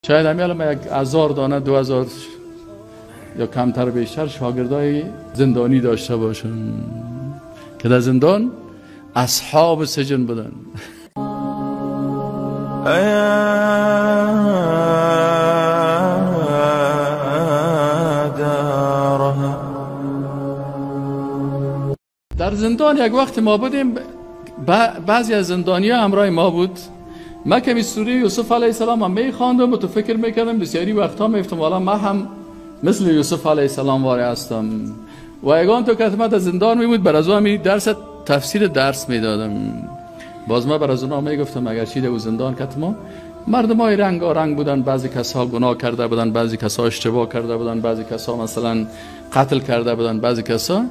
شاید همین یک 1000 دانه 2000 یا کمتر بیشتر شاگردای زندانی داشته باشن که در زندان اصحاب سجن بودن. در زندان یک وقت ما بودیم، بعضی از زندانیا همراه ما بود. ما که سوره یوسف علیه السلام هم میخواندم و تو فکر میکردم بسیاری وقتها میفتم والا ما هم مثل یوسف علیه السلام واری هستم و یگان تو که در زندان میبود بر از او همی درس تفسیر درس میدادم. باز ما بر از اونا میگفتم اگر چی در زندان کت ما مردم های رنگ رنگ بودن، بعضی کسا گناه کرده بودن، بعضی کسا اشتباه کرده بودن، بعضی کسا مثلا قتل کرده بودن، بعضی کسا.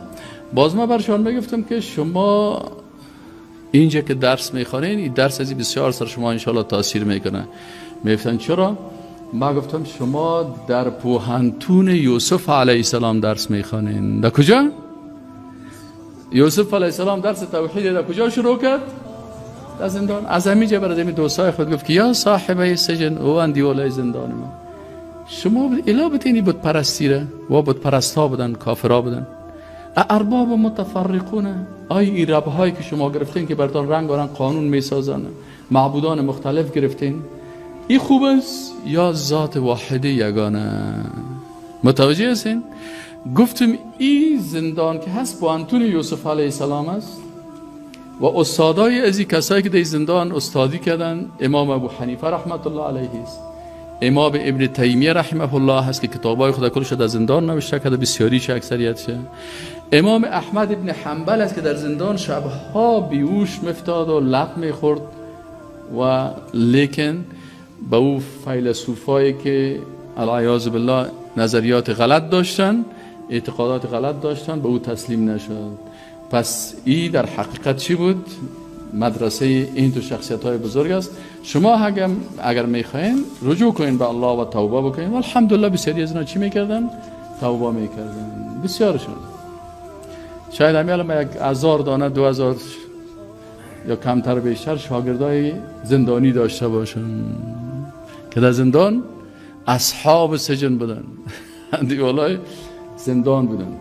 باز ما برشان میگفتم که شما اینجا که درس میخوانین این درس از بسیار سر شما انشالله تاثیر میکنه. میگفتن چرا؟ ما گفتم شما در پوهنتون یوسف علیه السلام درس میخوانین. در کجا؟ یوسف علیه السلام درس توحید در کجا شروع کرد؟ در زندان. از همینجا برای همین دوستای خود گفت که یا صاحبه سجن او اندیولای زندان ما، شما الا بتینی بت پرستی را و بت پرست ها بودن، کافرها بودن، ارباب متفرقون، آی این رب هایی که شما گرفتین که برتان رنگ و رنگ قانون میسازن، معبودان مختلف گرفتین، این خوب است یا ذات واحده یگانه؟ متوجه هستین؟ گفتم این زندان که هست پوهنتون یوسف علیه السلام است و استادای از این کسایی که در زندان استادی کردن امام ابو حنیفه رحمت الله علیه است، امام ابن تیمیه رحمه الله هست که کتابای خود کلش در زندان نوشته کرده، بسیاریش اکثریتشه. امام احمد ابن حنبل است که در زندان شبها بیهوش مفتاد و لب میخورد و لیکن به او فیلسوفایی که العیاذ بالله نظریات غلط داشتن، اعتقادات غلط داشتن، به او تسلیم نشد. پس ای در حقیقت چی بود؟ مدرسه این دو شخصیت های بزرگ است. شما اگر میخواین رجوع کنین به الله و توبه بکنین، و الحمدلله بسیاری از اینا چی میکردن؟ توبه میکردن، بسیارشون. شاید همین یک 1000 دانه 2000 یا کمتر بیشتر شاگردای زندانی داشته باشن که در زندان اصحاب سجن بودن، دیوالای زندان بودن.